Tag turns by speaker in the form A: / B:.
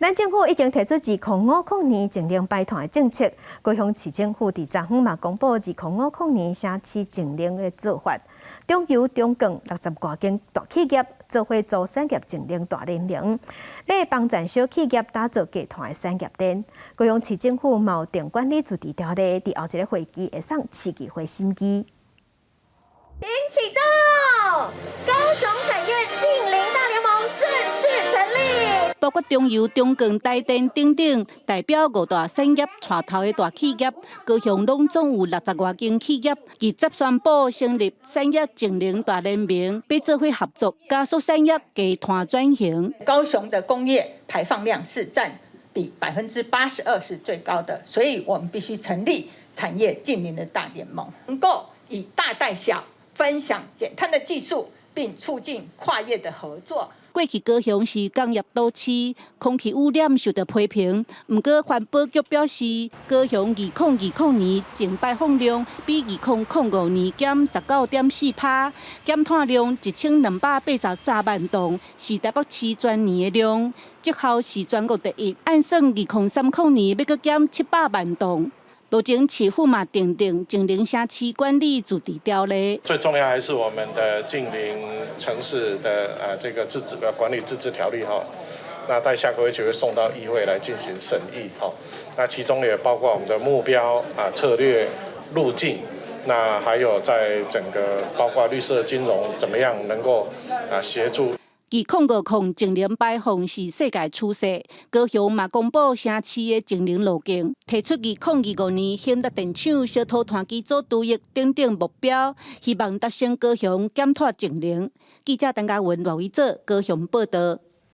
A: 咱政府已經提出2050年淨零排碳的政策，高雄市政府佇昨昏嘛公布2050年城市淨零的做法，中油、中鋼六十外間大企業做伙組產業淨零大聯盟，欲幫贊小企業打造低碳的產業鏈。高雄市政府嘛有定管理自治條例，佇後一个會期會送市議會審議。
B: 啟動，高雄產業淨零大聯盟正式成立。
C: 包括中油、中鋼、台電等等，代表五大產業帶頭的大企業，高雄攏總有六十外間企業，直接宣布成立產業淨零大聯盟，欲做伙合作，加速產業低碳轉型。
D: 高雄的工業排放量是佔比82%是最高的，所以我們必須成立產業淨零的大聯盟，能夠以大帶小，分享減碳的技術，並促進跨業的合作。
C: 過去高雄是工業都市，空氣污染受到批評。毋過環保局表示，高雄2020年淨排放量比2005年減19.4%，減碳量1283萬噸，是台北市全年的量，績效是全國第一。按算2030年欲閣減700萬噸。目前市府嘛訂定淨零城市管理自治條例。
E: 最重要還是我們的淨零城市的這個自治管理自治條例哈，那待下個月就會送到議會來進行審議哈。那其中也包括我們的目標啊、策略、路徑，那還有在整個包括綠色金融，怎麼樣能夠協助。
C: 2050淨零排放是世界趨勢，高雄嘛公布城市的淨零路徑，提出2025年興達電廠燒塗炭機組除役等等目標，希望達成高雄減碳淨零。記者陳嘉文、賴偉哲高雄報道。